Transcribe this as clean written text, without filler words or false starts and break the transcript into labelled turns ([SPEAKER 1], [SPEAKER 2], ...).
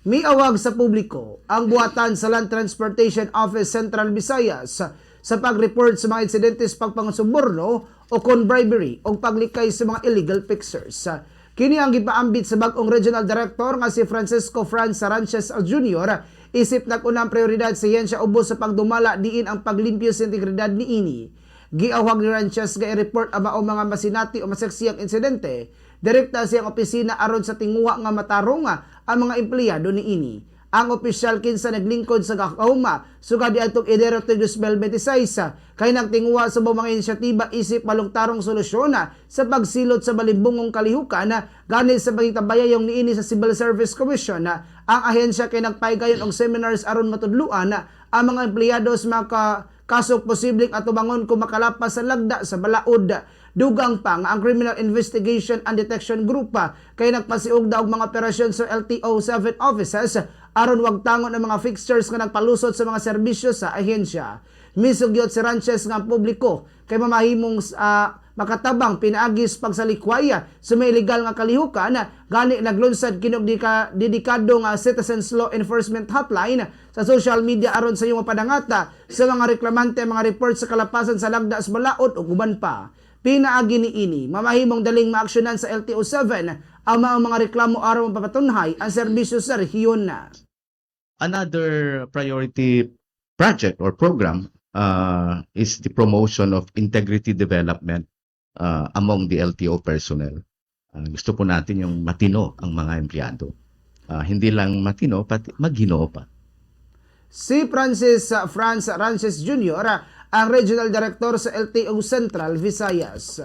[SPEAKER 1] Miawag sa publiko ang buhatan sa Land Transportation Office Central Visayas sa pag-report sa mga insidente sa pagpangusuborno o kon bribery o paglikay sa mga illegal fixers. Kini ang gipaambit sa bag-ong Regional Director nga si Francisco Franz Sanchez Jr. isip nag-unang prioridad sa ahensya ubos sa pagdumala diin ang paglimpyo sa integridad niini. Giawhag ni Ranches nga i-report ang maong mga masinati o masaksiyang insidente direkta sa iyang opisina aron sa tinguha nga matarong ang mga empleyado niini. Ang opisyal, kinsa naglingkod sa Gakauma sugad diadtong Enero 2026, kay nagtinguha sa mga inisiatiba isip malungtarong solusyon sa pagsilot sa balimbungong kalihukan. Gani sa pagitabayayong niini sa Civil Service Commission, ang ahensya kay nagpaygayon og seminars aron matudluan ang mga empleyado sa mga kasong posibleng atubangon kung makalapas sa lagda sa balaod. Dugang pa nga ang Criminal Investigation and Detection Group kay nagpasiugda og mga operasyon sa LTO 7 offices aron wagtangon ang mga fixers nga nagpalusot sa mga serbisyo sa ahensya. Misugyot si Ranches nga ang publiko kay mamahimong makatabang pinaagi sa pagsalikway sa may ilegal nga kalihukan, gani naglunsad kini og dedikado nga Citizens Law Enforcement Hotline sa social media aron sa iyong mapadangata sa mga reklamante ang mga report sa kalapasan sa lagda sa balaod ug uban pa. Pinaagi niini, mamahimong daling maaksyonan sa LTO 7 ang mga reklamo aron mapapatunhay ang serbisyo sa rehiyon na.
[SPEAKER 2] Another priority project or program is the promotion of integrity development among the LTO personnel. Gusto po natin yung matino ang mga empleyado. Hindi lang matino, pati maghinoo pa.
[SPEAKER 1] Si Francis Franz Ranches Jr. Ang Regional Director sa LTO Central Visayas.